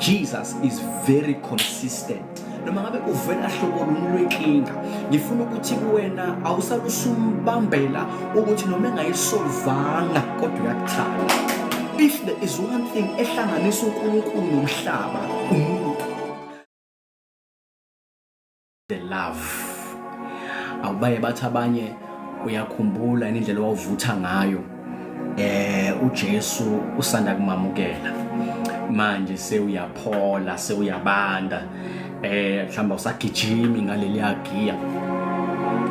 Jesus is very consistent. Noma ngabe uvela hlobo luni lwenkinga, ngifuna ukuthi kuwena awusalusumbambela ukuthi noma engayisolvanga kodwa uyakuthanda. If there is one thing ehlanganisa uNkulunkulu nomhlaba, umuntu. The love. Awubaye bathi abanye, uyakhumbula indlela owawuvutha ngayo uJesu usanda kumamukela, manje sewuyaphola, sewuyabanda, mhlawumbe usagijimi ngaleli yagiya.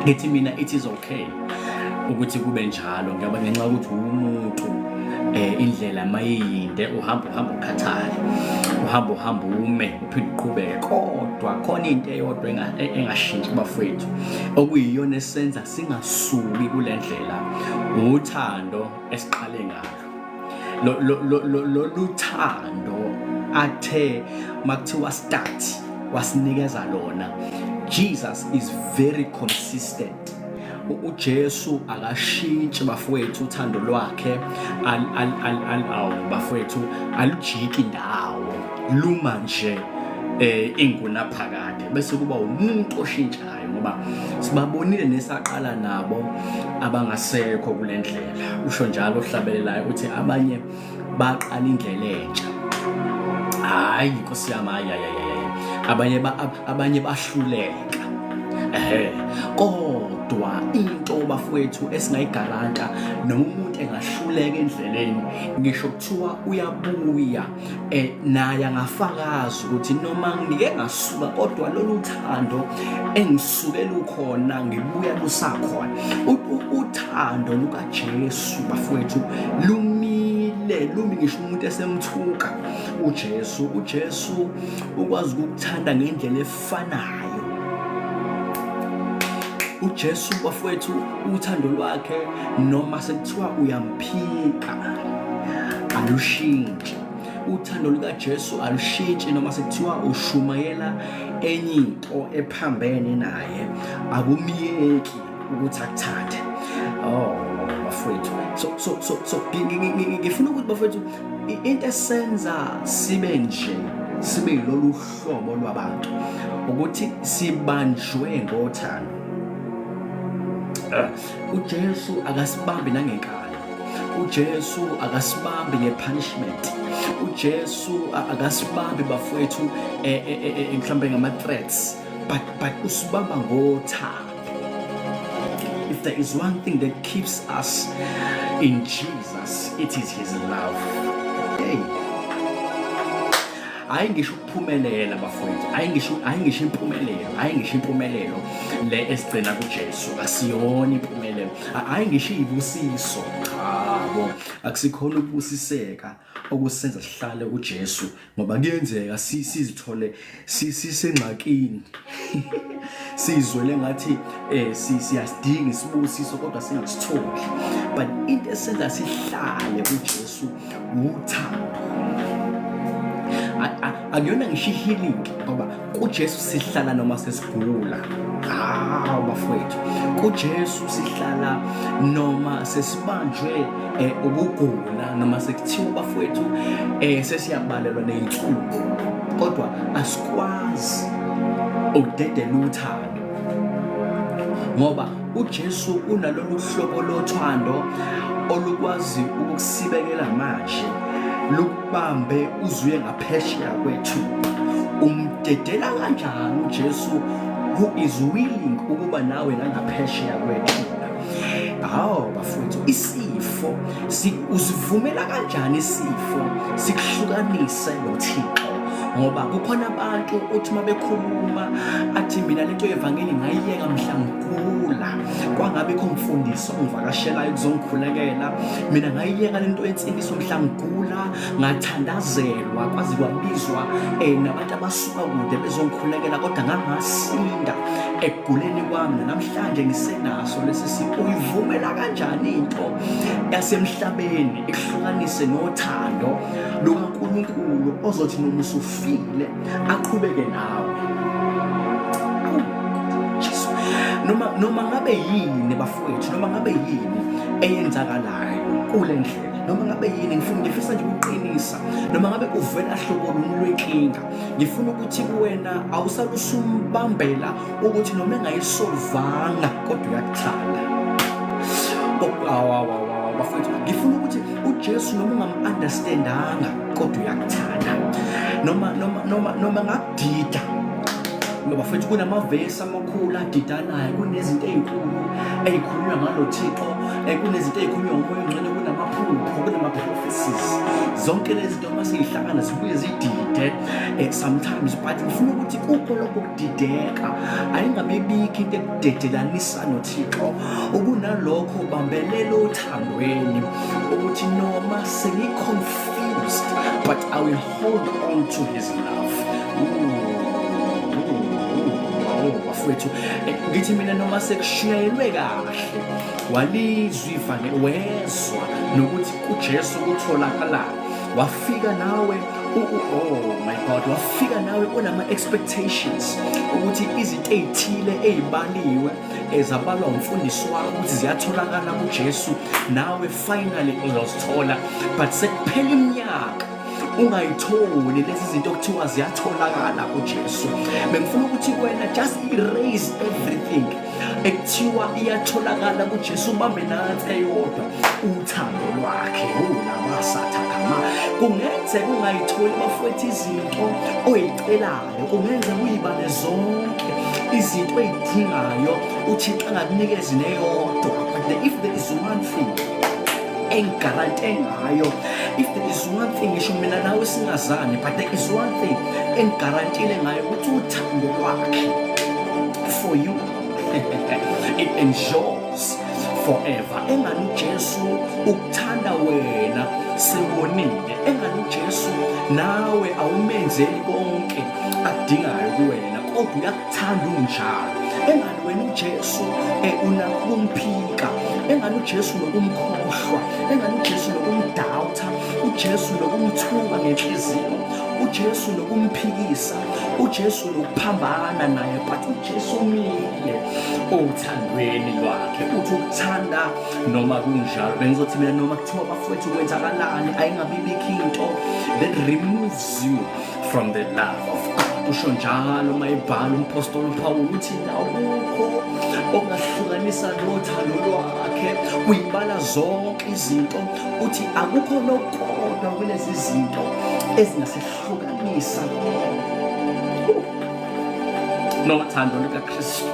Ngithi mina it is okay ukuthi kube njalo, ngoba ngenxa yokuthi umuntu indlela mayiyinde, uhamba uhamba ukhathale, uhamba uhamba ume, uphinde uqhubeke. Kodwa khona into eyodwa engashintshi bafowethu, okuyiyona esenza singasuki kule ndlela, uthando esiqale ngalo. Lolu thando athe makuthiwa start wasinikeza lona. Jesus is very consistent. UJesu akashintshi bafowethu, uthando lwakhe awu bafowethu alujiki ndawo, luma nje ingunaphakade, bese kuba umuntu oshintshayo, ngoba sibabonile nesaqala nabo abangasekho kule ndlela. Usho njalo ohlabelelayo, uthi abanye baqala indlela entsha. Hayi Nkosi yami, hayi hayi hayi, abanye bahluleka. Ehe, kodwa into bafowethu esingayigaranta, noma umuntu engahluleka endleleni, ngisho kuthiwa uyabuya, naye angafakaza ukuthi noma ngike ngasuka, kodwa lolu thando engisuke lukhona, ngibuya lusakhona. Uthando lukaJesu bafowethu lumile, lumi ngisho umuntu esemthuka uJesu. UJesu ukwazi ukukuthanda ngendlela efanayo. UJesu bafowethu, uthando lwakhe noma sekuthiwa uyamphika alushintshi. Uthando lukaJesu alushintshi noma sekuthiwa ushumayela enye into ephambene naye, akumyeki ukuthi akuthande. Oh bafowethu, so ngifuna ukuthi bafowethu, into esenza sibe nje, sibe yilolu hlobo lwabantu, ukuthi sibanjwe ngothando. UJesu akasibambi nangenkani, uJesu akasibambi ngepunishment, uJesu akasibambi bafowethu mhlawumbe ngama-threats, but usibamba ngothando. If there is one thing that keeps us in Jesus, it is his love. Hey, hayi ngisho ukuphumelela bafowethu, hayi ngisho impumelelo, hayi ngisho impumelelo le esigcina kuJesu, asiyona impumelelo. Hayi ngisho izibusiso, cha bo, akusikhona ukubusiseka okusenza sihlale kuJesu, ngoba kuyenzeka sizithole sisengxakini, sizwele ngathi siyasidinga isibusiso kodwa singasitholi. But into esenza sihlale kuJesu uthando, akuyona ngisho i-healing, ngoba kuJesu sihlala noma sesigula. Hawu bafowethu, kuJesu sihlala noma sesibanjwe ukugula, noma sekuthiwa bafowethu sesiyabalelwa ney'nsuku, kodwa asikwazi ukudedela uthando, ngoba uJesu unalolu hlobo lothando olukwazi ukukusibekela manje, lukubambe uzuye ngaphesheya kwethu. Umdedela kanjani uJesu who is willing ukuba nawe nangaphesheya kwethuna? Hawu bafowethu, isifo usivumela kanjani isifo sikuhlukanise noThixo? Ngoba kukhona abantu uthi uma bekhuluma athi, "Mina lento yevangeli ngayiyeka mhla ngigula, kwangabikho mfundiso ongivakashelayo kuzongikhulekela. Mina ngayiyeka lento yensindiso mhla ngigula, ngathandazelwa kwaze kwabizwa nabantu abasuka kude bezongikhulekela, kodwa ngangasinda ekuguleni kwami. Namhlanje ngisenaso lesi sifo." Uyivumela kanjani into yasemhlabeni ikuhlukanise nothando lukaNkulunkulu, ozothi noma usufile aqhubeke nawe? Awu, Jesu. Noma ngabe yini bafowethu, noma ngabe yini eyenzakalayo kule ndlela, noma ngabe yini, ngifuna, ngifisa nje ukuqinisa, noma ngabe uvela hlobo luni lwenkinga. inkinga, ngifuna ukuthi kuwena awusalusumbambela ukuthi noma engayisolvanga kodwa uyakuthanda. Oh, bafethu, ngifuna ukuthi uJesu noma ungam-understandanga kodwa uyakuthanda, noma ngakudida ngoba futhi kunamavesi amakhulu adidanayo, kunezinto ey'nkulu ey'khulunywa ngalo Thixo, kunezinto ey'khulunywa ngoMoya oNgcwele, kunamaphupho, kunama-prophecies. Zonke lezi zinto uma siyihlangana zibuye zidide sometimes, but ngifuna ukuthi kukho lokho kudideka ayingabe ibikho into ekudedelanisa noThixo. Ukunalokho bambelela othandweni ukuthi noma sengi-confused, but I will hold on to his love. Bafowethu, ngithi mina noma sekushiyelwe kahle, walizwa ivangeli, wezwa nokuthi kuJesu kutholakalani, wafika nawe, oh my God, wafika nawe unama-expectations ukuthi izinto ey'thile ey'baliwe ezabalwa umfundisi wakho ukuthi ziyatholakala kuJesu, nawe finally uzozithola, but sekuphela iminyaka ungayitholi lezi zinto okuthiwa ziyatholakala kuJesu. Bengifuna ukuthi kuwena, just erase everything ekuthiwa iyatholakala kuJesu, ubambe nansi eyodwa, uthando lwakhe. Ulabasathakama kungenzeka ungayitholi bafowethu izinto oyicelayo, kungenzeka uyibale zonke izinto oyidingayo, uThixo angakunikezi neyodwa, but if there is one thing engigarante ngayo, if there is one thing, ngisho mina nawe singazani, but there is one thing engigarantile ngayo, ukuthi uthando lwakhe for you, it endures forever. Engani uJesu ukuthanda wena sewonile, engani uJesu nawe awumenzeli konke akudingayo kuwena, kodwa uyakuthanda unjalo. Engani wena uJesu unakumphika, engani uJesu nokumkhohlwa, engani uJesu nokumdoubta, uJesu nokumthuka ngenhliziyo, uJesu nokumphikisa, uJesu nokuphambana naye, but uJesu umile othandweni lwakhe, uthi ukuthanda noma kunjalo. Bengizothi mina noma kuthiwa bafowethu kwenzakalani, ayingabi bikho into that removes you from the love of God. Usho njalo uma ebhala umpostoli uPawulu ukuthi awukho ongahlukanisa nothando lwakhe, uyibala zonke izinto, uthi akukho nokodwa kulezi zinto ezingasehlukanisa nothando lukaKristu.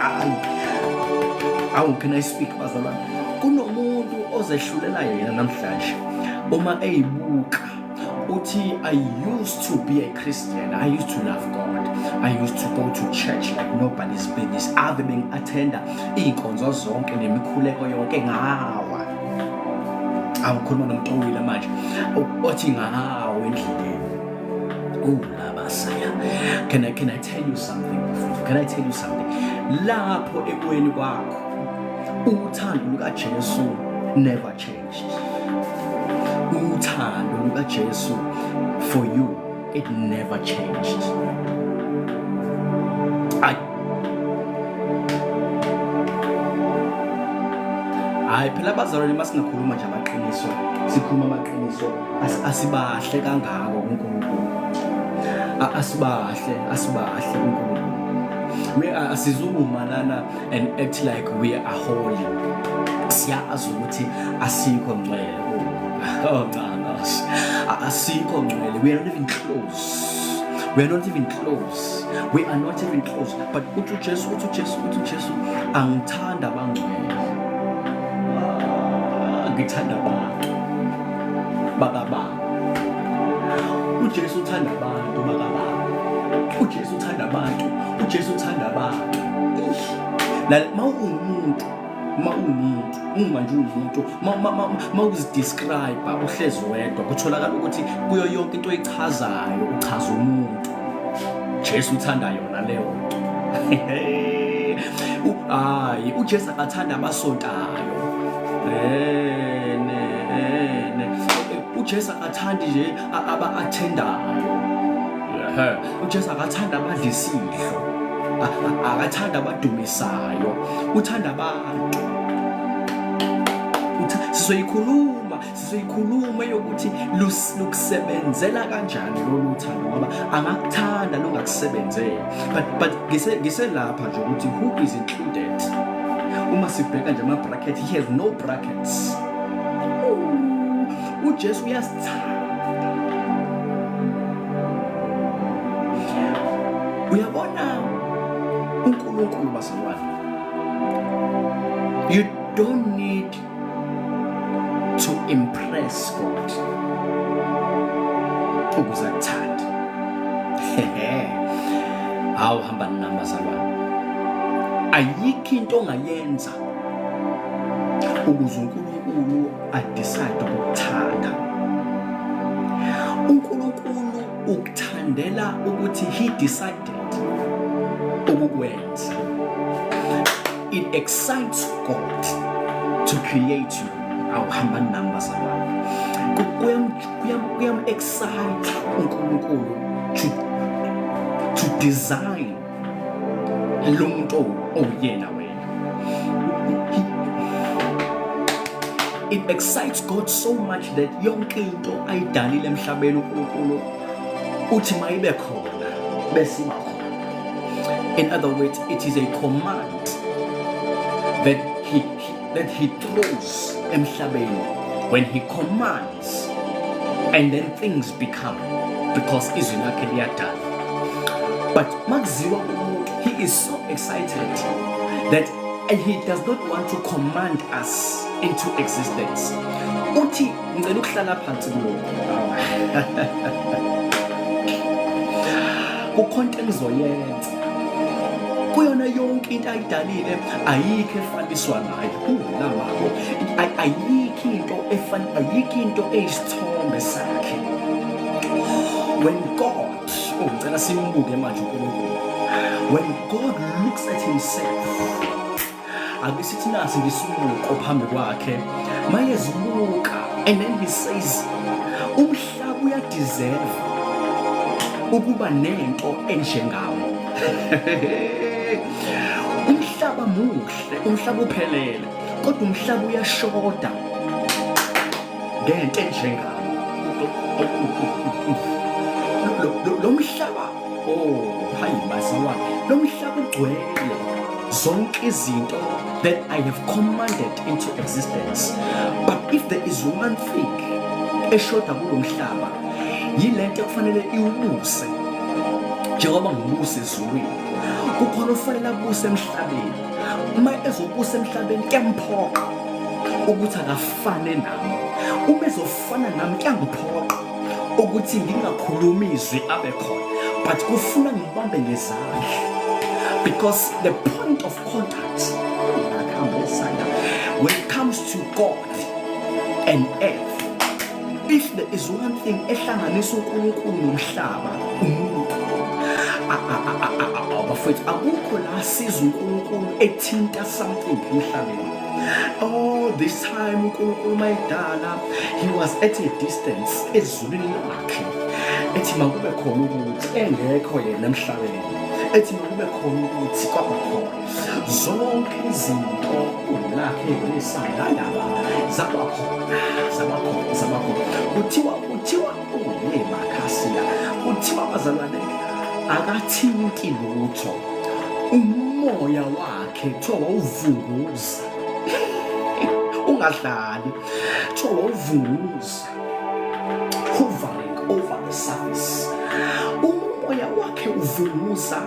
Ayi, awu, can I speak, bazalwane? Kunomuntu ozehlulela yena namhlanje, uma eyibuka uthi, "I used to be a Christian. I used to love God. I used to go to church like nobody's business. Ave bengi-attenda iy'nkonzo zonke nemikhuleko yonke, ngawa." Awukhuluma nomuntu owile manje, othi ngawa endleleni. Oh, labasaya. Can I tell you something? Can I tell you something? Lapho ekweni kwakho, uthando lukaJesu never changed. Uthando lukaJesu for you, it never changed. Ay. Hayi phela abazalwane, masingakhuluma nje amaqiniso, sikhuluma amaqiniso, asibahle kangako kuNkulunkulu. Asibahle, asibahle kuNkulunkulu. We are asizukuma lana and act like we are holy. Siyazi ukuthi asikho ngcwele. Oh, no, no. Asikho ngcwele. We are not even close. We are not even close. We are not even close. But uthi uJesu, uthi uJesu, uthi uJesu, angithanda abangcwele. Ah, ngithanda abantu bakababa. uJesu uthanda abantu bakababa. uJesu uthanda abantu. uJesu uthanda abantu. La mawungumuntu, ma uwumuntu, uma nje uwumuntu, ma uzidescribe uhlezi wedwa, kutholakala ukuthi kuyo yonke into oyichazayo uchaza umuntu. Jesu uthanda yona leyo nto. Hayi, uJesu akathanda abasontayo. Ene ene uJesu akathandi nje aba-attendayo. Ehe, uJesu akathanda abadla isidlo, akathanda abadumisayo, uthanda abantu. Sizoyikhuluma. Sizoyikhuluma yokuthi lukusebenzela kanjani lolu thando, ngoba angakuthanda lungakusebenzeli. But ngiselapha nje ukuthi who is included. Uma sibheka nje ama-bracket, he has no brackets. UJesu uyasithanda. Uyabona uNkulunkulu bazalwane, you don't need to impress God ukuze akuthande. Hawu, hamba nami bazalwane, ayikho into ongayenza ukuze uNkulunkulu adecide ukukuthanda. UNkulunkulu ukuthandela ukuthi he decided ukukwenza. It excites God to create you. Awuhamba nami bazalwane, kuyam-excite uNkulunkulu to design lo muntu owuyena wena. It excites God so much that yonke into ayidalile emhlabeni uNkulunkulu uthi mayibe khona bese iba khona. In other words, it is a command that he throws emhlabeni when he commands, and then things become, because izwi lakhe liyadala. But makuziwa umuntu, he is so excited that he does not want to command us into existence. Uthi ngicela ukuhlala phansi kulokhu, kukhona into engizoyenza kuyona yonke into ayidalile, ayikho efaniswa nayo lawabo, ayikho into efana, ayikho into eyisithombe sakhe. When God, oh, ngicela simbuke manje uNkulunkulu. When God looks at himself, ake sithi nasi ngisibuko phambi kwakhe, mayezibuka, and then he says umhlaba uyadeserve ukuba nento enjengawo. Umhlaba muhle, umhlaba uphelele, kodwa umhlaba uyashoda ngento enjengawo. Lo mhlaba, oh hayi bazalwane, lo mhlaba ugcwele zonke izinto that I have commanded into existence, but if there is one thing eshoda kulo mhlaba, yilento ekufanele iwubuse njengoba ngibuse ezulwini. Kukhona ofanele abuse emhlabeni. Uma ezobusa emhlabeni, kuyamphoqa ukuthi akafane nami. Uma ezofana nami, kuyangiphoqa ukuthi ngingakhulumi izwi abe khona, but kufuna ngibambe ngezandla, because the point of contact, when it comes to God and earth, if there is one thing ehlanganisa uNkulunkulu nomhlaba, umuntu. Bafethu, akukho la siza uNkulunkulu ethinta something emhlabeni. All this time uNkulunkulu mayidala, he was at a distance ezulwini lakhe, ethi makube khona ukuthi, engekho yena emhlabeni, ethi makube khona ukuthi, kwaba khona zonke izinto lakhe lesandaba, zaba khona, zaba khona, zaba khona. Kuthiwa uye makhasiya, kuthiwa bazalwane akathinti lutho, umoya wakhe kuthiwa wawuvunguza. Ungadlali, kuthiwa wawuvunguza, hovering over the surface, umoya wakhe uvunguza.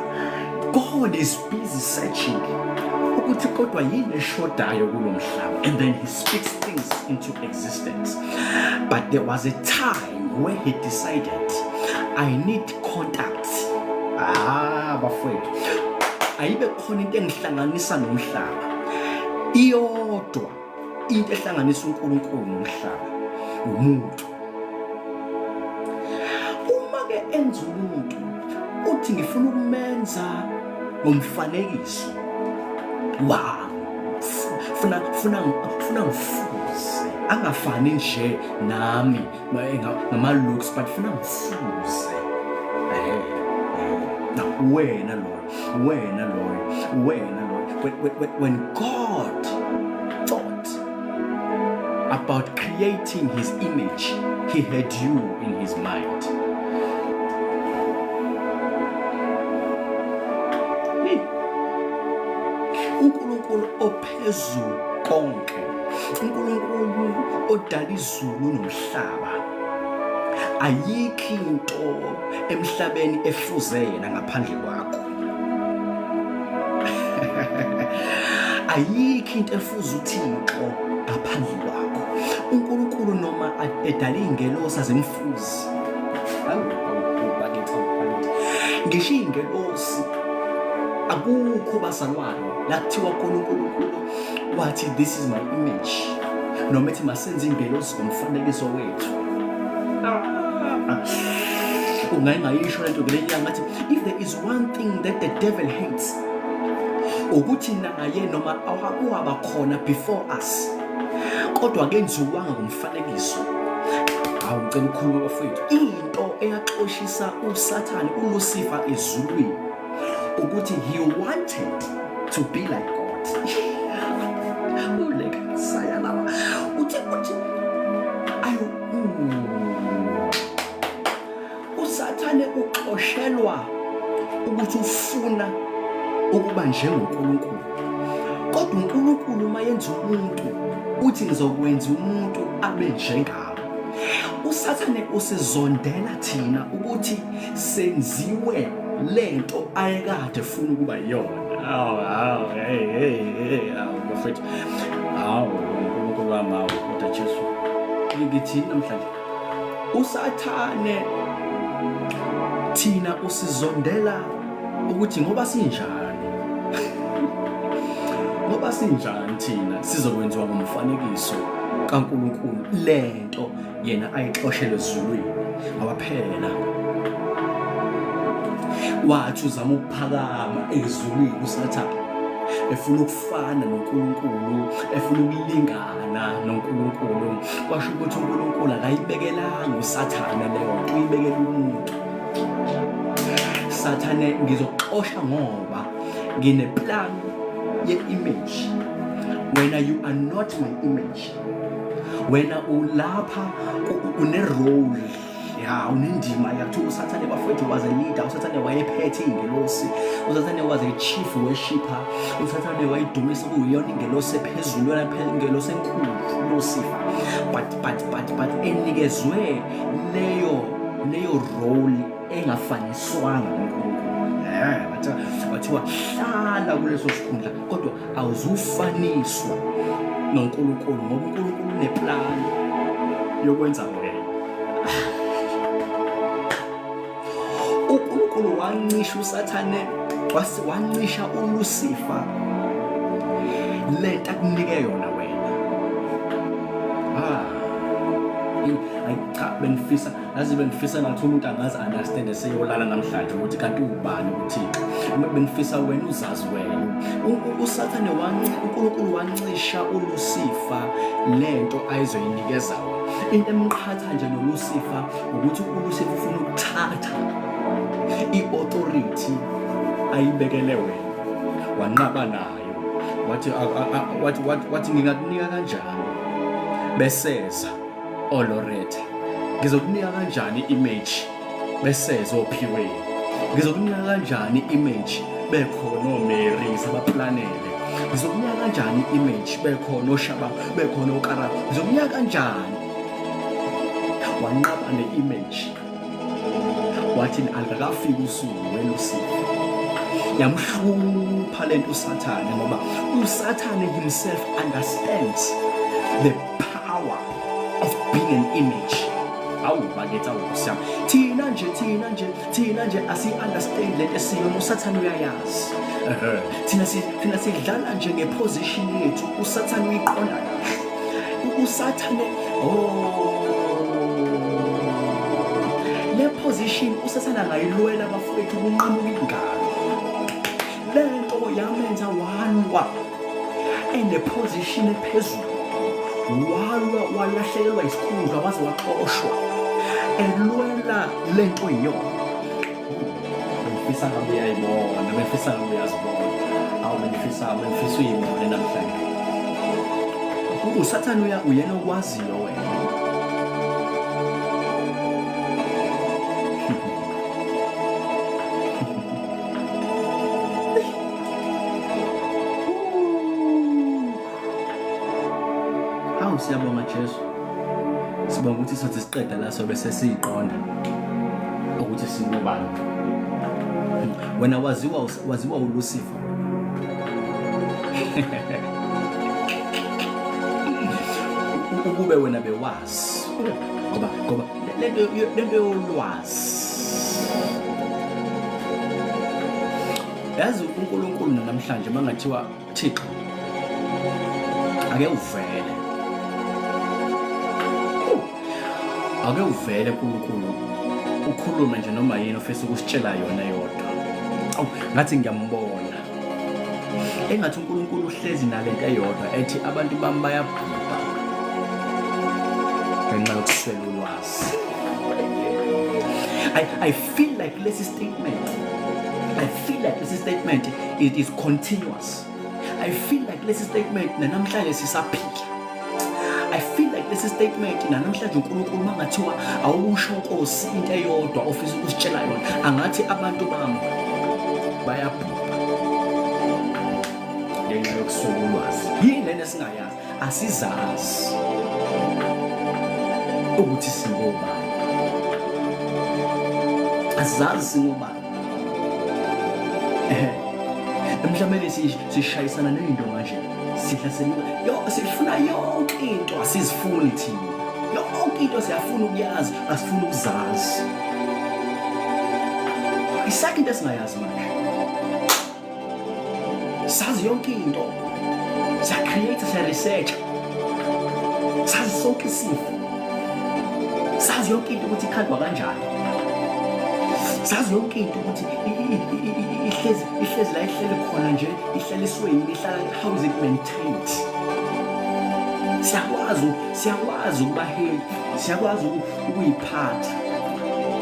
God is busy searching ukuthi kodwa yini eshodayo kulo mhlaba, and then he speaks things into existence. But there was a time where he decided, I need contact. Ah bafowethu, ayibe khona into engihlanganisa nomhlaba. Iyodwa into ehlanganisa uNkulunkulu nomhlaba, umuntu. Uma ke enza umuntu, uthi ngifuna ukumenza ngomfanekiso wami, funa ngifuze, angafani nje nami ngama looks, but funa ngifuze. Na wena loyo, wena loyo, wena loyo. When God thought about creating creating his image, he had you in his mind. uNkulunkulu ophezulu konke, uNkulunkulu odala izulu nomhlaba, ayikho into emhlabeni efuze yena ngaphandle kwakho. Ayikho into efuze uThixo ngaphandle kwakho. uNkulunkulu noma edala iy'ngelosi azimfuzi. Awu, awu, bakithi, awu, bakithi. Ngisho iy'ngelosi akukho bazalwane la kuthiwa khona uNkulunkulu wathi this is my image noma ethi masenze ingelosi ngomfanekiso wethu. Ungaye ngayisho lento ngelinye ilanga ngathi if there is one thing that the devil hates ukuthi naye noma waba khona before us kodwa kenziwanga ngomfanekiso. Hawu, ngicela ukukhuluma bafowethu, into eyaxoshisa uSathane uLucifer ezulwini ukuthi he wanted to be like God. Uleka saya lawa uthi uthi ayo uSathane uxoshelwa ukuthi ufuna ukuba njengoNkulunkulu, kodwa uNkulunkulu uma yenza umuntu uthi ngizokwenza umuntu abe njengami. USathane usizondela thina ukuthi senziwe lento ayekade efuna ukuba yiyona. Awu, awu, hey, hey, hey, awu bafethu, awu uNkulunkulu wami, awu kodwa Jesu, ngithini namhlanje? USathane thina usizondela ukuthi ngoba sinjani, ngoba sinjani thina sizokwenziwa ngomfanekiso kaNkulunkulu, lento yena ayixoshele ezulwini. Ngoba phela wathi uzama ukuphakama ezulwini uSathane, efuna ukufana noNkulunkulu, efuna ukulingana noNkulunkulu. Kwasho ukuthi uNkulunkulu akayibekelanga uSathane leyo nto, uyibekela umuntu. Sathane, ngizokuxosha ngoba ngineplan ye-image. Wena you are not my image. Wena ulapha une-role ya, unendima yakuthiwa uSathane bafowethu was a leader. USathane wayephethe iy'ngelosi, uSathane was a chief worshipper, uSathane wayedumisa kuyiyona ingelosi ephezulu, yona ingelosi enkulu uLucifer, but enikezwe leyo role engafaniswanga noNkulunkulu. Bathiwa hlala kuleso sikhundla kodwa awuzufaniswa noNkulunkulu ngoba uNkulunkulu uneplani yokwenza wena. uNkulunkulu wancisha uSathane, wancisha uLucifer lento akunike yona wena. Ayi cha, bengifisa yazi, bengifisa ngathi umuntu angazi understand eseyolala namhlanje ukuthi kanti ubani uThixo. Bengifisa wena uzazi wena. USathane uNkulunkulu wancisha uLucifer lento ayizoyinikeza wena. Into emqhatha nje noLucifer ukuthi uLucifer ufuna ukuthatha i-authority ayibekele wena, wanqaba nayo, wathi wathi wathi ngingakunika kanjani beseza oLoretta, ngizokunika kanjani image beseza ophiweni, ngizokunika kanjani image bekhona oMary sabaplanele, ngizokunika kanjani image bekhona oShaba, bekhona oKarabo, ngizokunika kanjani? Wanqaba ne-image, wathi alikakafiki usuku wena usifa. Yamhlupha lento uSathane ngoba uSathane himself understands the power of being an image. Awu bakithi, awu Nkosi yami, thina nje thina nje thina nje asi-understand lento esiyona, uSathane uyayazi. Thina thina sidlala nje ngeposition yethu, uSathane uyiqonda kahle. USathane, oh, le position uSathane angayilwela bafowethu kunqamuka ingalo. Lento yamenza walwa eneposition ephezulu, walwa walahlekelwa isikhundla waze waxoshwa elwela lento iyona. Bengifisa ngabe uyayibona, bengifisa ngabe uyazibona. Awu bengifisa uyibone namhlanje. USathane uya uyena okwaziyo wena. Siyabonga Jesu. Sibonga ukuthi sothi siqeda la sobe sesiyiqonda ukuthi singobani. Wena waziwa waziwa uLucifer. Ukube wena bewazi ngoba ngoba lento lento yolwazi yazi uNkulunkulu namhlanje mangathiwa Thixo ake uvele ake uvele uNkulunkulu ukhulume nje noma yini ofisa ukusitshela yona yodwa awu ngathi ngiyambona engathi uNkulunkulu uhlezi nalento eyodwa ethi abantu bami bayabhubha ngenxa yokuswela ulwazi I, I feel like lesi statement I feel like lesi statement it is continuous I feel like lesi statement nanamhlanje sisaphila I feel like lesi statement nanamhlanje uNkulunkulu mangathiwa awusho Nkosi into eyodwa ofisa ukusitshela yona angathi abantu bami bayabhubha ngenxa yokuswela ulwazi yini lena esingayazi asizazi ukuthi singobani asizazi singobani emhlabeni sishayisana nezinto manje sihlaselwa yo sifuna yonke into asizifuni thina yonke into siyafuna ukuyazi asifuni ukuzazi isakhe into esingayazi manje sazi yonke into siya-create siya-research sazi sonke isifo sazi yonke into ukuthi ikhandwa kanjani sazi yonke into ukuthi ihlezi ihlezi la ihleli khona nje ihlaliswe yini ihlala how is it maintained siyakwazi siyakwazi ukuba healthy siyakwazi ukuyiphatha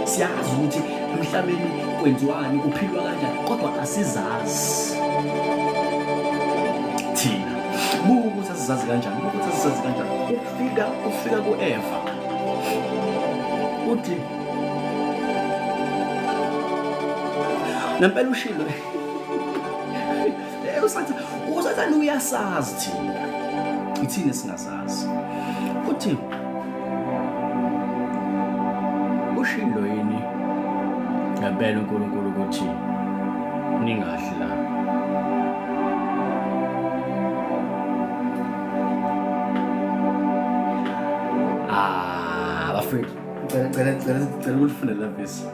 siyazi ukuthi emhlabeni kwenziwani kuphilwa kanjani kodwa asizazi thina buka ukuthi asizazi kanjani buka ukuthi asizazi kanjani ufika ufika ku-eva uthi ngempela ushilo usathane usathane uyasazi thina ithina singazazi uthi ushilo yini ngempela uNkulunkulu ukuthi ningadli la ah bafethu ngicela ngicela ngicela ngicela ukulifunda la vesi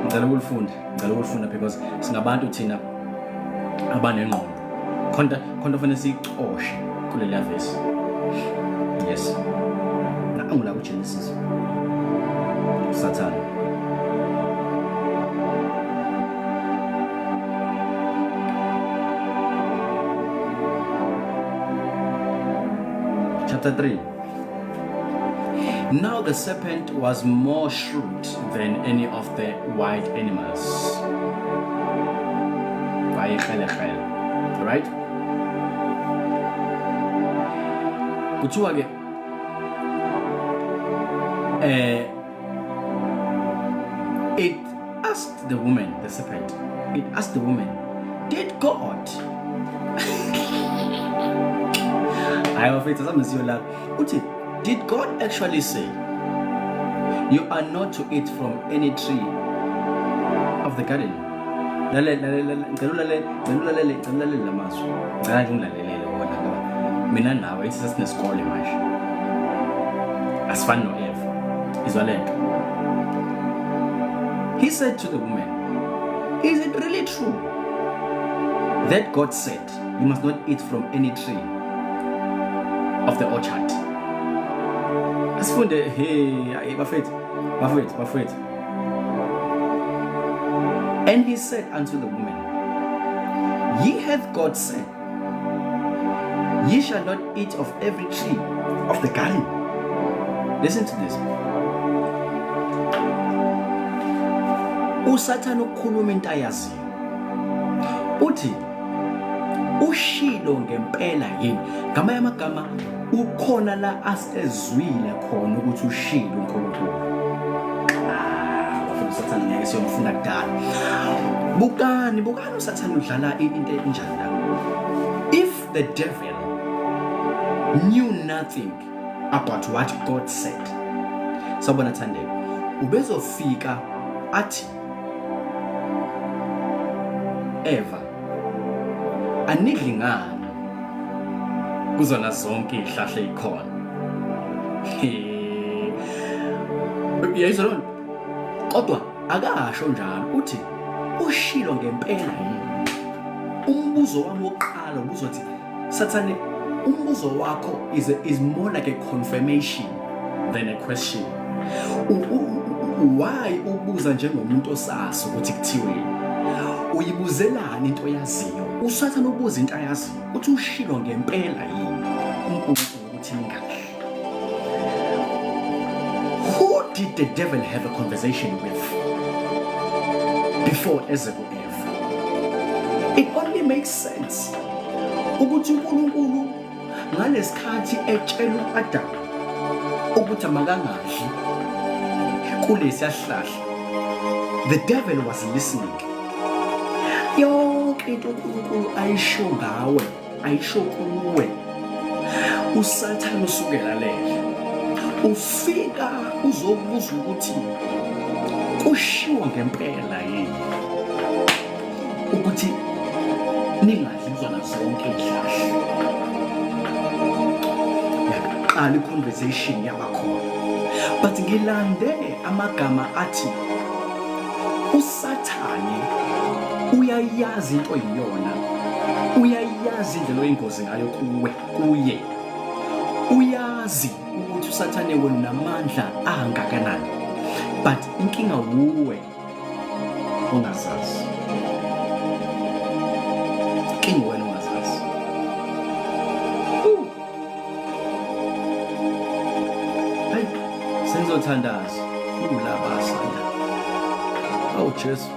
ngicela ukulifunda ngicela ukulifunda because singabantu thina abanengqondo khonta khonta fanele siyicoshe kuleliya vesi yes nangu la kuGenesis Sathane chapter 3 Now the serpent was more shrewd than any of the wild animals. Wayekrelekrele. Right? Kuthiwa ke eh it asked the woman, the serpent, it asked the woman, did God hayi bafethu asambe siyo la uthi did God actually say you are not to eat from any tree of the garden ngicela ulalele ngicela ulalele ngicela ulalele la mazwi ngicela nje ungilalelele wona ngoba mina nawe ithi sesinesikole manje asifani no-Eva izwa le nto he said to the woman is it really true that God said you must not eat from any tree of the orchard asifunde hey ayi bafethu bafethu bafethu and he said unto the woman ye hath God said ye shall not eat of every tree of the garden listen to this usathane ukukhuluma into ayaziyo uthi ushilo ngempela yini ngamanye amagama ukhona la asezwile khona ukuthi ushilo uNkulunkulu ah, bafuna usathane ngeke siyomfuna kudala bukani bukani usathane udlala into enjani la if the devil knew nothing about what God said, sawubona Thandeka, ubezofika athi Eva anidli ngani kuzona zonke izihlahla ezikhona. Uyayizwa loo nto? Kodwa akasho njalo, uthi ushilo ngempela yini? Umbuzo wami wokuqala ubuzothi Sathane, umbuzo wakho is more like a confirmation than a question. Why ubuza njengomuntu osazi ukuthi kuthiweni? Uyibuzelani into oyaziyo? USathane ubuza into ayaziyo. Uthi ushilo ngempela yini uNkulunkulu ukuthi ningadli? Who did the devil have a conversation with before eze ku-Eva? It only makes sense ukuthi uNkulunkulu ngalesikhathi etshela u-Adamu ukuthi makangadli kulesiya sihlahla, the devil was listening. Yonke into uNkulunkulu ayisho ngawe, ayisho kuwe, uSathane usukela lele ufika uzobuza ukuthi kushiwo ngempela yini ukuthi ningadli kuzona zonke izihlahla. Yaqala i-conversation yabakhona, but ngilande amagama athi uSathane uyayazi into oyiyona, uyayazi indlela oyingozi ngayo kuwe, kuye uyazi ukuthi uSathane wena unamandla angakanani, but inkinga wuwe ongazazi, inkinga wena ongazazi. Hayi, sengizothandaza ulabasanda. Awu Jesu.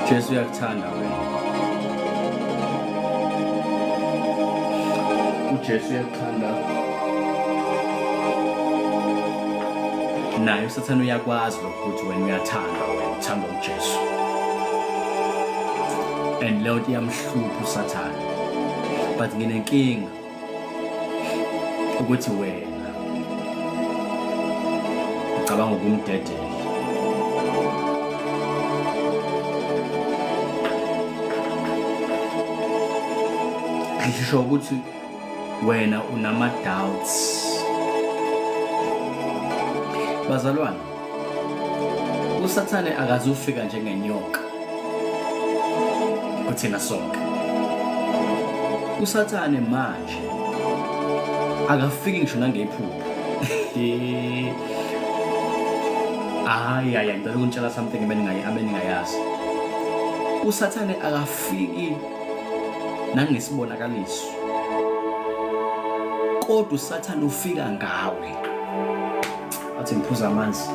Jesu uyakuthanda wena. UJesu uyakuthanda. Naye uSathane uyakwazi lokho ukuthi wena uyathandwa, wena uthandwa uJesu. And leyo nto iyamhlupha uSathane. But nginenkinga ukuthi wena ucabanga ukumdedela. Ngisho ukuthi wena unama doubts. Bazalwane, uSathane akazufika njengenyoka kuthina sonke. USathane manje akafiki ngisho nangephupho. Hayi hayi, ngicela ukunitshela something ebeningayazi. USathane akafiki nangesibonakaliso, kodwa uSathane ufika ngawe. Athi ngiphuza amanzi,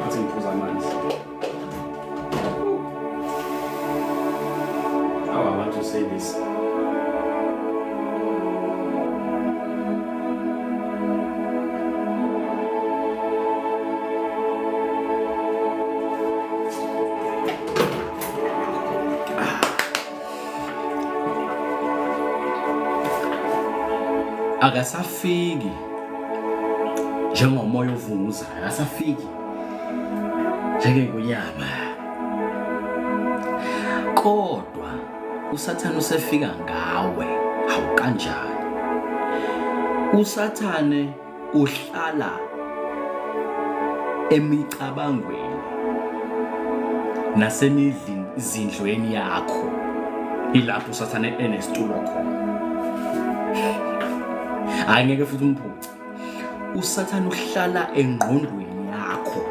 athi ngiphuza amanzi. How I want to say this. Akasafiki njengomoya ovunguzayo, akasafiki njengengonyama, kodwa uSathane usefika ngawe. Hawu, kanjani? USathane uhlala emicabangweni nasemizindlweni yakho, ilapho uSathane enesitulo khona. Hayi, ngeke futhi umphuce. USathane uhlala engqondweni yakho.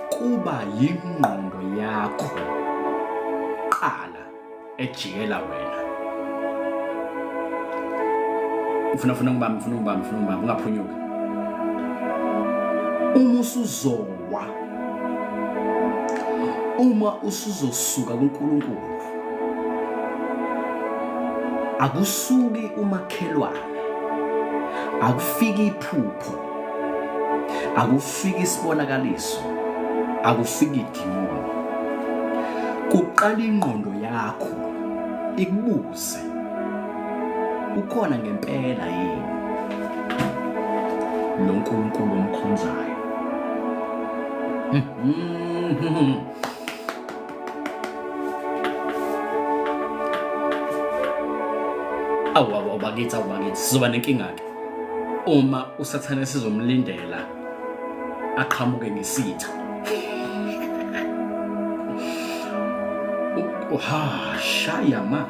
Kuba yingqondo yakho qala ejikela wena. Ufuna funa ngibambe, ufuna ngibambe, ufuna ngibambe, ungaphunyuki. Uma usuzowa, uma usuzosuka kuNkulunkulu, Akusuki umakhelwane, akufiki iphupho, akufiki isibonakaliso, akufiki idimoni. Kuqala ingqondo yakho ikubuze, ukhona ngempela yini lo Nkulunkulu omkhonzayo? Awu awu bakithi, awu bakithi, sizoba nenkinga ke uma uSathane sizomlindela aqhamuke ngesitha. Ha, shaya ma.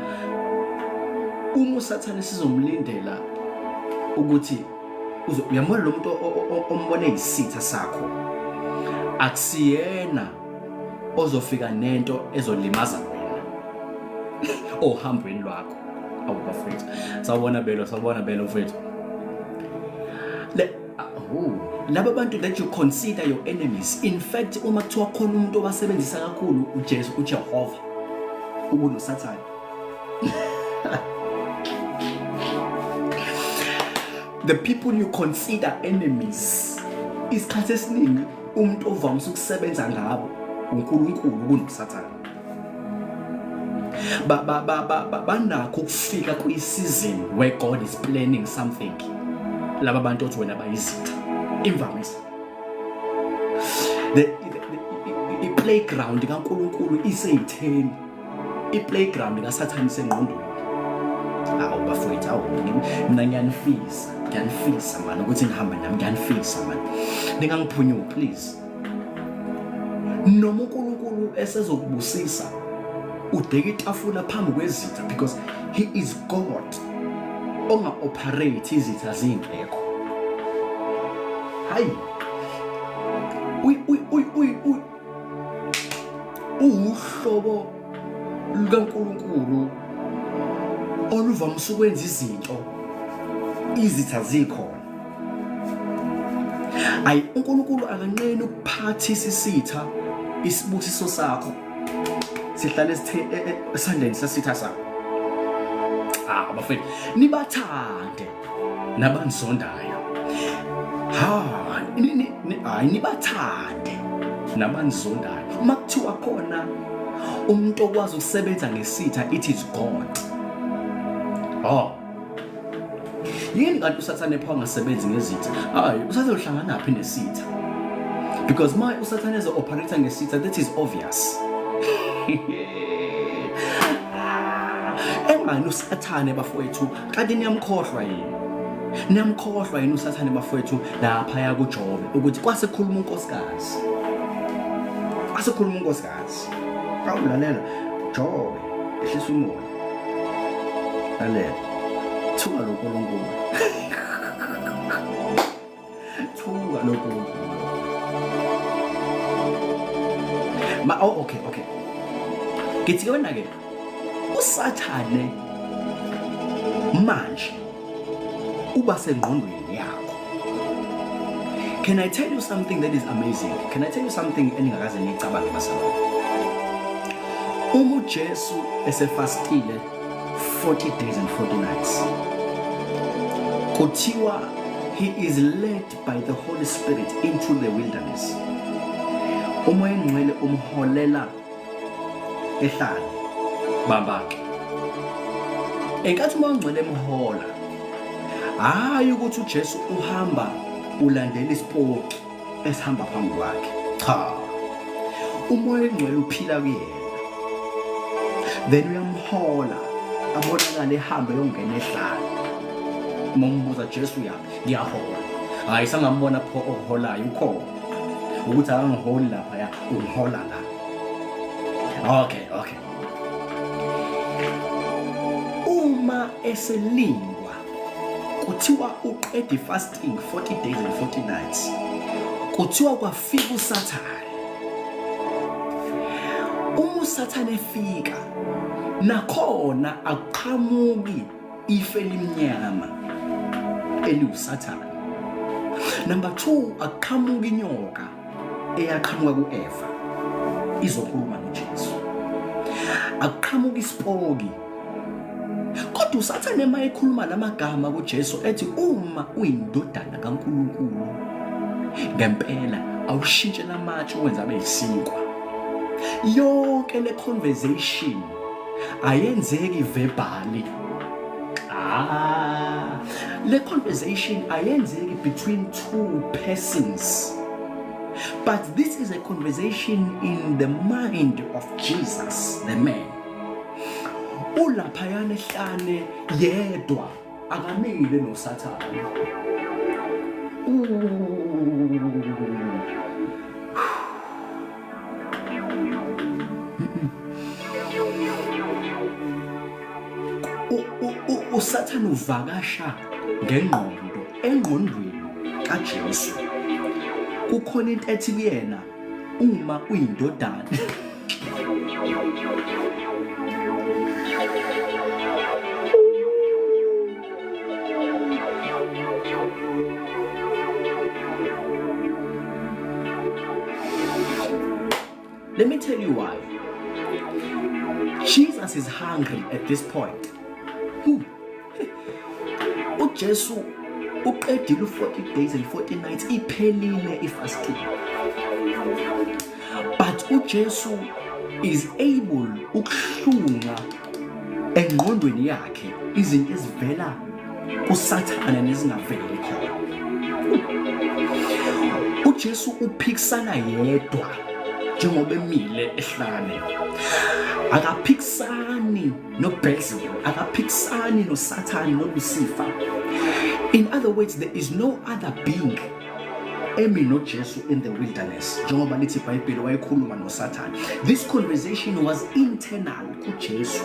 Uma uSathane sizomlindela ukuthi uyambona lo muntu ombone isitha sakho, akusiyena ozofika nento ezolimaza wena ohambweni lwakho. Awu bafethu, sawubona Belo, sawubona Belo mfethu. Le oh, laba bantu that you consider your enemies, in fact uma kuthiwa khona umuntu obasebenzisa kakhulu uJesu, uJehova ukunoSathane. The people you consider enemies, isikhathi esiningi umuntu ovamise ukusebenza ngabo uNkulunkulu kunoSathane. Ba ba ba ba banakho ukufika kwi-season where God is planning something. Laba bantu othi wena bayizitha imvamisa. The i-playground kaNkulunkulu iseyitheni. I-playground kaSathane isengqondweni. Awu bafowethu, awu mina ngiyanifisa, ngiyanifisa mani ukuthi nihambe nami, ngiyanifisa mani. Ningangiphunyuki please. Noma uNkulunkulu esezokubusisa udeka itafula phambi kwezitha because he is God onga-operate izitha zingekho. Hayi. Uy uy uy uy uy uwuhlobo lukaNkulunkulu oluvamise ukwenza izinto izitha zikhona. Ayi, uNkulunkulu akanqeni ukuphathisa isitha isibusiso sakho sihlale esandleni sesitha sakho. Ah bafethu, nibathande nabanizondayo. Ha, hayi nibathande nabanizondayo. Uma kuthiwa khona umuntu okwazi ukusebenza ngesitha, it is God. Oh. Yini kanti uSathane pho angasebenzi ngezitha? Hayi, uSathane uhlanganaphi nesitha? Because my uSathane is operator ngesitha, that is obvious. Engani uSathane bafowethu, kanti niyamkhohlwa yini? Niyamkhohlwa yini uSathane bafowethu laphaya kuJobe ukuthi kwase khuluma unkosikazi. Kwase khuluma unkosikazi. Awulalela Jobe, ehlisa umoya. Lalela. Thuka lo Nkulunkulu. Thuka lo Nkulunkulu. Ma oh okay okay. Ngithi ke wena ke uSathane manje uba sengqondweni yakho. Can I tell you something that is amazing? Can I tell you something eningakaze niyicabange bazalwane? Uma uJesu esefastile 40 days and 40 nights, kuthiwa he is led by the Holy Spirit into the wilderness. Umoya Ongcwele umholela ehlane bambake. Enkathi umoya ongcwele emhola, hayi ukuthi uJesu uhamba ulandela isipoki esihamba phambi kwakhe. Cha, umoya ongcwele uphila kuyena, then uyamhola abonakale ehambe yongena ehlane. Uma umbuza Jesu uyaphi, ngiyahola. Hayi, sangambona pho okuholayo ukhona ukuthi akangiholi lapha ya, ungihola la. Okay okay. Uma eselingwa kuthiwa uqeda fasting 40 days and 40 nights, kuthiwa kwafika uSathane. Uma uSathane efika nakhona akuqhamuki ife elimnyama eliwuSathane. Number 2, akuqhamuki inyoka eyaqhamuka kuEva izokhuluma noJesu. Akuqhamuki isipoki Kodwa uSathane uma ekhuluma lamagama kuJesu ethi uma uyindodana kaNkulunkulu ngempela awushintshe lamatshe uwenza abe yisinkwa. Yonke le conversation ayenzeki verbally. Ah, le conversation ayenzeki between two persons. But this is a conversation in the mind of Jesus, the man. Ulaphayana ehlane yedwa akamile noSathane. uSathane uvakasha ngengqondo engqondweni kaJesu kukhona into ethi kuyena uma uyindodana. Let me tell you why. Jesus is hungry at this point. uJesu uqedile u-40 days and 40 nights, iphelile ifasting, but uJesu is able ukuhlunga engqondweni yakhe izinto ezivela kuSathane nezingaveli khona. UJesu uphikisana yedwa njengoba emile ehlane, akaphikisani noBelzebul, akaphikisani noSathane noLucifer. In other words, there is no other being emi noJesu in the wilderness, njengoba lithi iBhayibheli wayekhuluma noSathane. This conversation was internal kuJesu.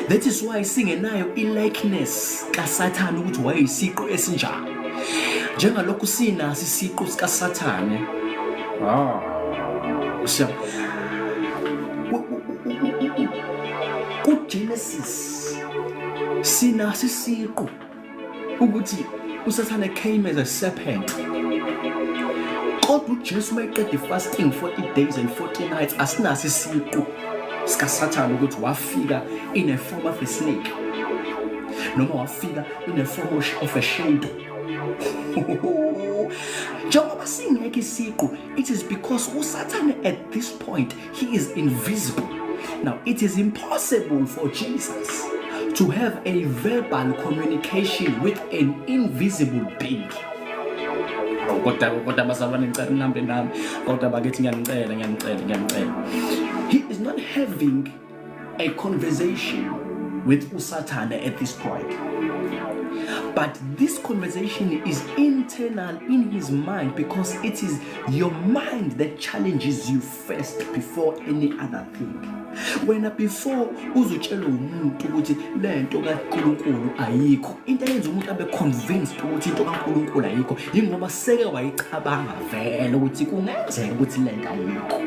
That is why singenayo i-likeness kaSathane ukuthi wayeyisiqu esinjani, njengalokhu sinaso isiqu sikaSathane. Ah, kuGenesis sinaso isiqu ukuthi uSathane came as a serpent, kodwa uJesu mayeqeda ifasting 40 days and 40 nights, asinaso isiqu sikaSathane ukuthi wafika in a form of a snake noma wafika in a form of a shadow. Njengoba singekho isiqu, it is because uSathane at this point he is invisible. Now it is impossible for Jesus to have a verbal communication with an invisible being. Kodwa bazalwane, ngicela nihambe nami, kodwa bakithi, ngiyanicela, ngiyanicela, ngiyanicela. He is not having a conversation with uSathane at this point, but this conversation is internal in his mind, because it is your mind that challenges you first before any other thing. Wena before uzutshela umuntu ukuthi lento kaNkuluNkulu ayikho, into eyenza umuntu abe convinced ukuthi into kaNkuluNkulu ayikho yingoba seke wayicabanga vele ukuthi kungenzeka ukuthi lento ayikho.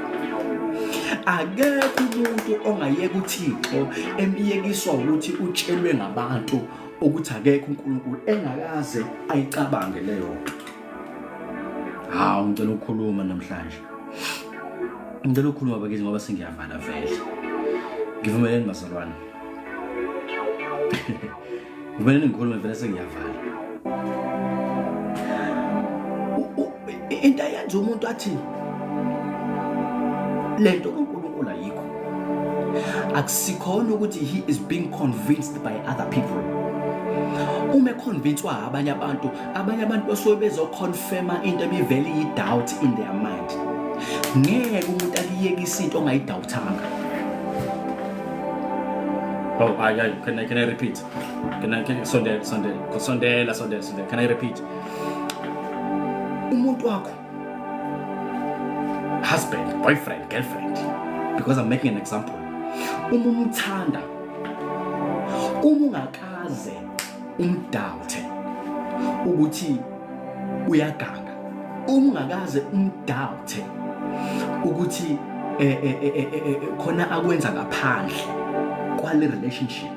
Akekho umuntu ongayeka uThixo emiyekiswa ukuthi utshelwe ngabantu ukuthi akekho uNkulunkulu engakaze ayicabange leyo nto. Hawu, ngicela ukukhuluma namhlanje, ngicela ukukhuluma bakithi ngoba sengiyavala vele. Ngivumeleni bazalwane, ngivumeleni ngikhulume, vele sengiyavala. Into eyenza umuntu athi lento kaNkulunkulu ayikho akusikhona ukuthi he is being convinced by other people. Uma econvincewa abanye abantu, abanye abantu basuke bezoconfirma into ebivele iyi-doubt in their mind. Ngeke umuntu akuyekise into ongayidoubtanga. Oh, I, can I repeat? Can I can sondela, sondela, sondela, sondela, sondela. Can I repeat? Umuntu wakho, husband, boyfriend, girlfriend, because I'm making an example. Uma umthanda, uma ungakaze umdoubte ukuthi uyaganga, uma ungakaze umdoubte ukuthi khona akwenza ngaphandle kwale relationship,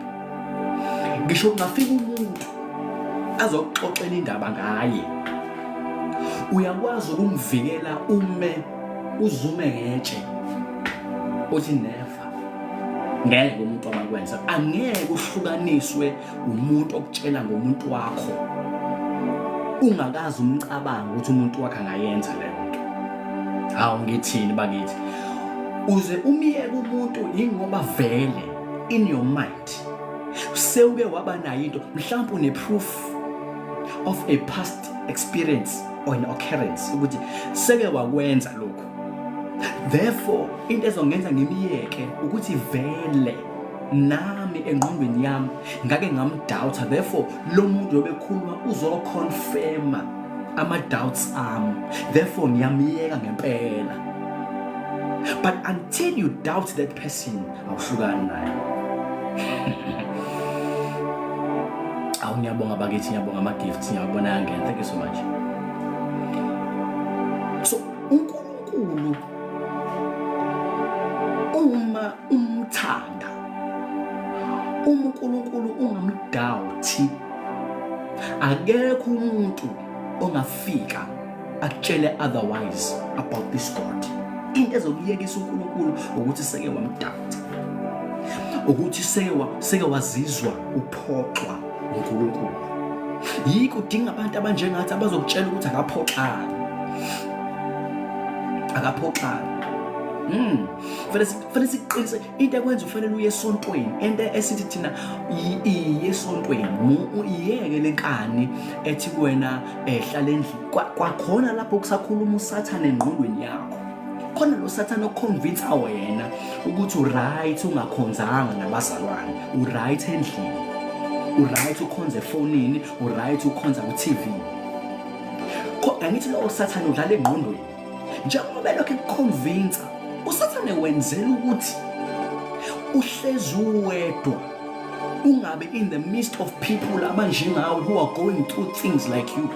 ngisho kungafika umuntu azokuxoxela indaba ngaye, uyakwazi ukumvikela, ume uzume ngetshe uthi never. Ngeke umuntu amakwenza, angeke uhlukaniswe umuntu okutshela ngomuntu wakho ungakaze umcabango ukuthi umuntu wakhe angayenza leyo nto. Hawu, ngithini bakithi, uze umyeke umuntu yingoba vele in your mind sewuke waba nayo into, mhlawumbe une-proof of a past experience or an occurrence ukuthi seke wakwenza lokhu, therefore into ezongenza ngimiyeke ukuthi vele nami engqondweni yami ngake ngamdoubta, therefore lo muntu lobekhuluma uzoconfirma ama-doubts ami, therefore ngiyamyeka ngempela. But until you doubt that person, awuhlukani naye. Awu, ngiyabonga bakithi, ngiyabonga ama-gifts, ngiyabona yangena. Thank you so much. So uNkulunkulu uma umthanda, uma uNkulunkulu ungamdoubti, akekho umuntu ongafika akutshele otherwise about this God. Into ezokuyekisa uNkulunkulu ukuthi seke wamdoubta, ukuthi seke wazizwa uphoxwa uNkulunkulu. Yikho udinga abantu abanjengathi abazokutshela ukuthi akaphoxani, akaphoxani. Fanele siqinise into ekwenza ufanele uye esontweni, into esithi thina iye esontweni, iyeke lenkani ethi kuwena ehlala endlini. Kwakhona lapho kusakhuluma uSathane engqondweni yakho, khona lo Sathane oconvince wena ukuthi uright ungakhonzanga nabazalwane, uright endlini, uright ukhonze efonini, uright ukhonza ku-TV. Angithi lowo Sathane udlala engqondweni njengoba elokhu ekuconvince. Usathane wenzela ukuthi uhlezi uwedwa, ungabe in the midst of people abanjengawe who are going through things like you.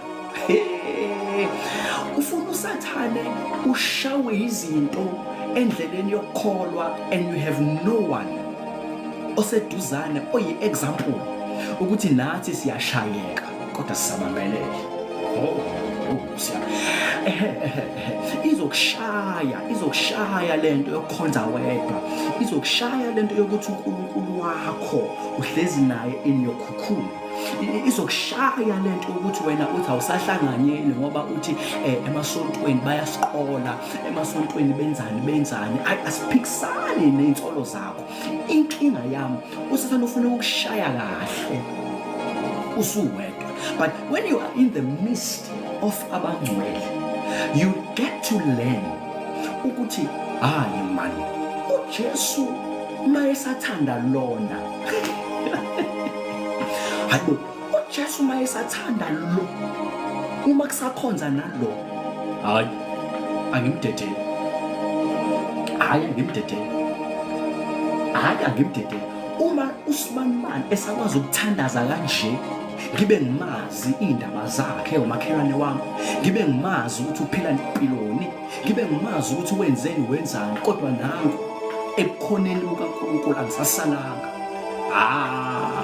Ufuna usathane ushawe izinto endleleni yokukholwa and you have no one oseduzane oyi-example ukuthi nathi siyashayeka kodwa sisabambelele. Oh, siya izokushaya, izokushaya lento yokukhonza wedwa, izokushaya lento yokuthi uNkulunkulu wakho uhlezi naye in your cocoon, izokushaya lento ukuthi wena uthi awusahlanganyeli ngoba uthi emasontweni bayasiqola, emasontweni benzani benzani. Asiphikisani nezinsolo zakho. Inkinga yami, usathane ufuna ukukushaya kahle usuwedwa, but when you are in the midst of abangcwele, you get to learn ukuthi hayi man, uJesu mayesathanda lona, hayibo, uJesu mayesathanda lo, uma kusakhonza nalo, hayi angimdedeli, hayi angimdedeli, hayi angimdedeli. Uma usibanibani esakwazi ukuthandaza kanje, ngibe ngimazi iy'ndaba zakhe, umakhelwane wami, ngibe ngimazi ukuthi uphila mpiloni, ngibe ngimazi ukuthi wenzeni wenzani, kodwa nangu ebukhoneni bukaNkulunkulu angisasalanga. Ah,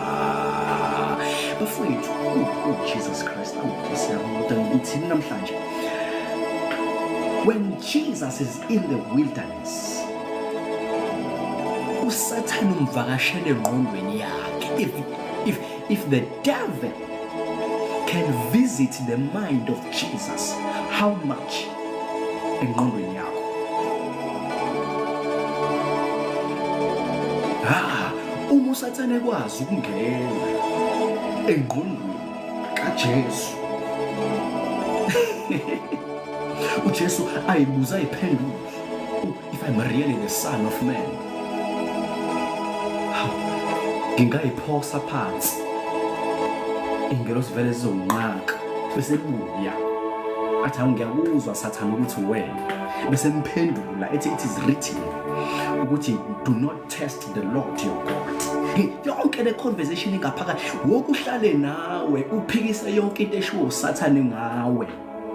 bafowethu, oh Jesus Christ, oh Nkosi yami, kodwa ngithini namhlanje? When Jesus is in the wilderness, uSathane umvakashele engqondweni yakhe. If the devil can visit the mind of Jesus, how much engqondweni yakho? Ah, uma uSathane ekwazi ukungena engqondweni kaJesu, uJesu ayibuza ayiphendule, "If I'm really the Son of Man, hawu, ngingayiphosa phansi, ingelosi vele zizonginqaka." Bese buya athi, "Hawu, ngiyakuzwa Sathane ukuthi wena." Bese mphendula ethi, "It is written ukuthi do not test the Lord your God." Yonke le conversation ingaphakathi, wokuhlale nawe uphikise yonke into eshiwo uSathane ngawe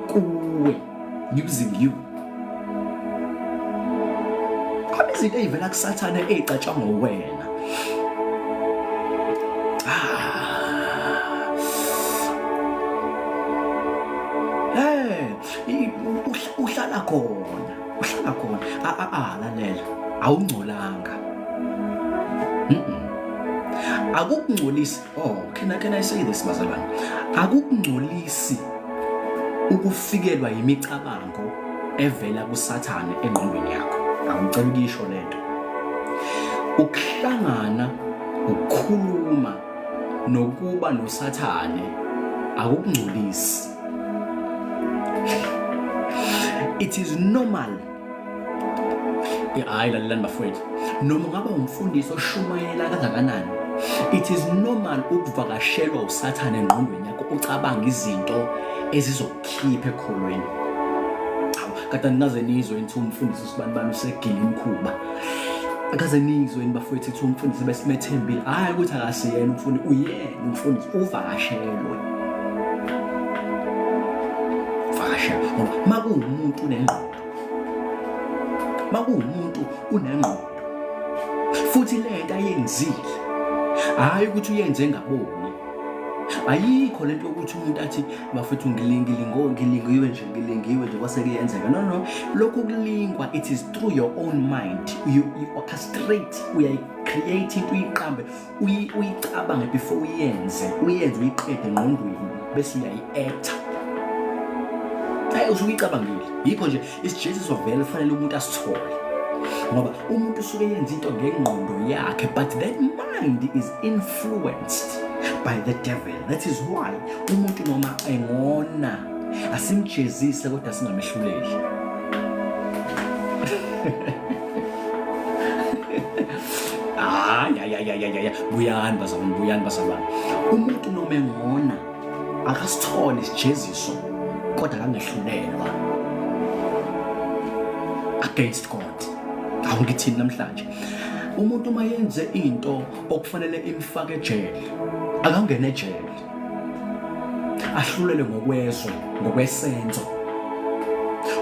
kuwe using you. Khona izinto ey'vela kuSathane ey'catshangwa wena. Ah. Uhlala khona, uhlala khona. A a a lalela, awungcolanga. Akukungcolisi. Oh, can I say this bazalwane? Akukungcolisi ukufikelwa yimicabango evela kuSathane engqondweni yakho. Angicela ukuyisho lento. Ukuhlangana, ukukhuluma nokuba noSathane akukungcolisi. It is normal. Hayi, lalelani bafowethu, noma ungaba umfundisi oshumayela kangakanani, it is normal ukuvakashelwa uSathane engqondweni yakho, ucabanga izinto ezizokukhipha ekholweni. Hawu, kade ninaze nizwe nithi umfundisi usibani bani usegila imikhuba? Akaze nizwe yini bafowethu ethi umfundisi besimethembile? Hhayi ukuthi akasiyena umfundisi, uyena umfundisi, uvakashelwe, vakashelwe ngoba makuwumuntu unengqondo, makuwumuntu unengqondo futhi lento ayenzile, hhayi ukuthi uyenze ngaboni. Ayikho lento yokuthi umuntu athi bafethu ngilingilingo ngilingiwe nje, ngilingiwe nje kwase kuyenzeka. No, no, lokhu kulingwa, it is through your own mind. You orchestrate, uyayi-create into, uyiqambe, uyicabange before uyenze, uyenze uyiqede engqondweni bese uyayi-acta. Hayi, usuke uyicabangile. Yikho nje isijeziso vele kufanele umuntu asithole, ngoba umuntu usuke yenza into ngengqondo yakhe, but that mind is influenced by the devil. That is why umuntu noma engona asimjezise kodwa singamehluleli. Hayi, hayi, hayi, hayi, buyani bazalwane, buyani bazalwane. Umuntu noma engona akasithole isijeziso kodwa akangehlulelwa against God. Awu, ngithini namhlanje? Umuntu uma yenze into okufanele imfake ejele, akangene ejele, ahlulelwe ngokwezwe, ngokwesenzo,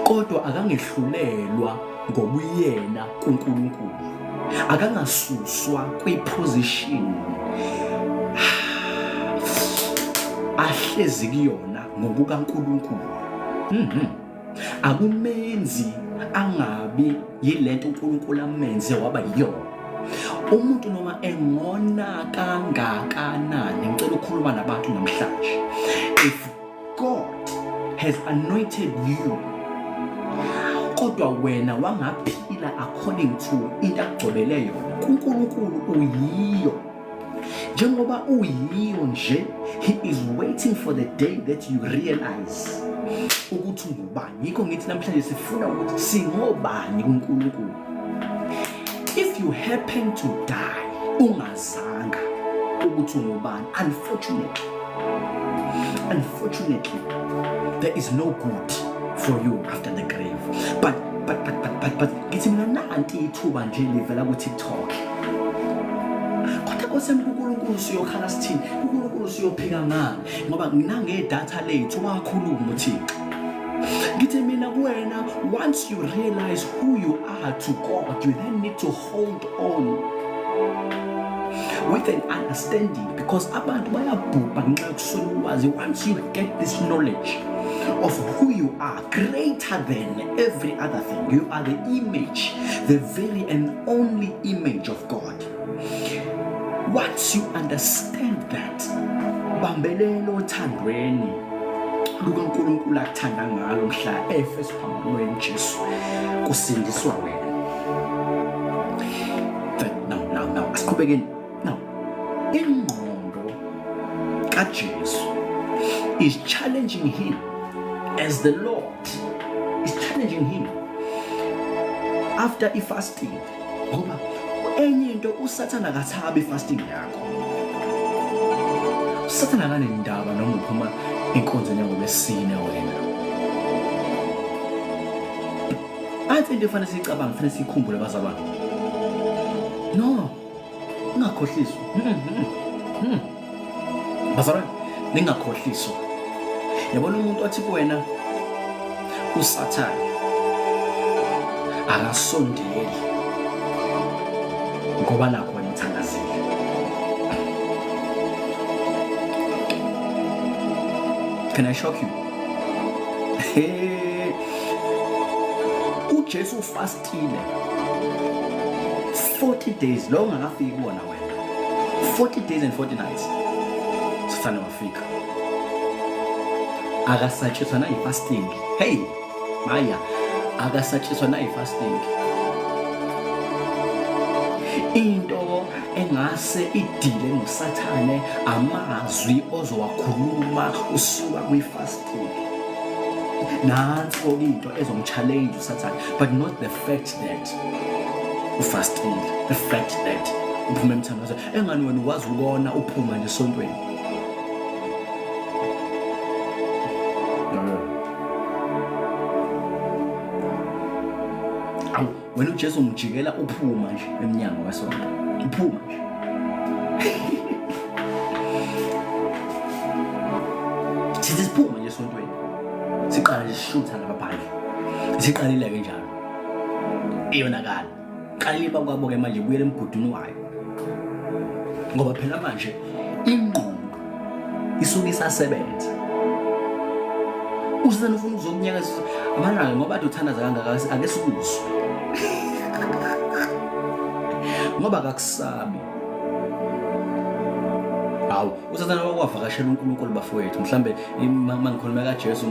kodwa akangehlulelwa ngobuyena kuNkulunkulu, akangasuswa kwiposition ahlezi kuyona ngokukaNkulunkulu. Akumenzi angabi yilento uNkulunkulu amenze waba yiyona. Umuntu noma engona kangakanani, ngicela ukukhuluma nabantu namhlanje, if God has anointed you kodwa wena wangaphila according to into akugcobele yona, kuNkulunkulu uyiyo. Njengoba uyiyo nje, he is waiting for the day that you realize ukuthi ungubani. Yikho ngithi namhlanje sifuna ukuthi singobani kuNkulunkulu. If you happen to die ungazanga ukuthi ungubani, unfortunately there is no good for you after the grave. But ngithi mina nanti ithuba nje livela ku-TikTok, kodwa Nkosi yami, kuNkulunkulu siyokhala sithini? KuNkulunkulu siyophika ngani? Ngoba nangedatha lethu wakhuluma uThixo. Ngithi mina kuwena, once you realize who you are to God, you then need to hold on with an understanding, because abantu bayabhubha ngenxa yokuswela ulwazi. Once you get this knowledge of who you are, greater than every other thing, you are the image, the very and only image of God. Once you understand that, bambelela othandweni lukaNkulunkulu akuthanda ngalo mhla efe esiphambanweni Jesu kusindiswa wena. But now, now, now, asiqhubekeni. Now, ingqondo kaJesu is challenging him as the Lord, is challenging him after i-fasting, ngoba enye into, uSathana akathabi i-fasting yakho. USathana akanendaba noma uphuma enkonzweni yangoLwesine wena. Athi into efanele siyicabange, fanele siyikhumbule bazalwane, no, ungakhohliswa. Bazalwane, ningakhohliswa. Yabona umuntu athi kuwena uSathane akasondeli ngoba nakho wena uthandazile. Can I shock you? UJesu ufastile 40 days lo ungakafiki kuwona wena, 40 days and 40 nights, Sathane wafika, akasatshiswa nayi-fasting. Hey maya, akasatshiswa nayi-fasting. Into engase idile noSathane amazwi ozowakhuluma usuka kwi-fasting. Nanso into ezomchallenge uSathane, but not the fact that ufastile, the fact that uphuma emthandazweni. Engani wena ukwazi ukona uphuma nje esontweni. Awu wena, uJesu umjikela uphuma nje emnyango wesonto, uphuma nje. Sithi siphuma nje esontweni, siqala nje sishutha lapha phandle. Siqalile-ke njalo, iyonakala qalile bakwabo-ke manje, buyela emgudwini wayo, ngoba phela manje ingqondo isuke isasebenza. Usizana ufuna ukuzokunyakaza amalanga ngoba ade uthandaza kangaka, ake sikuzwe ngoba akakusabi. Hawu, usathane wakwavakashela uNkulunkulu bafowethu. Mhlambe mangikhuluma kaJesu.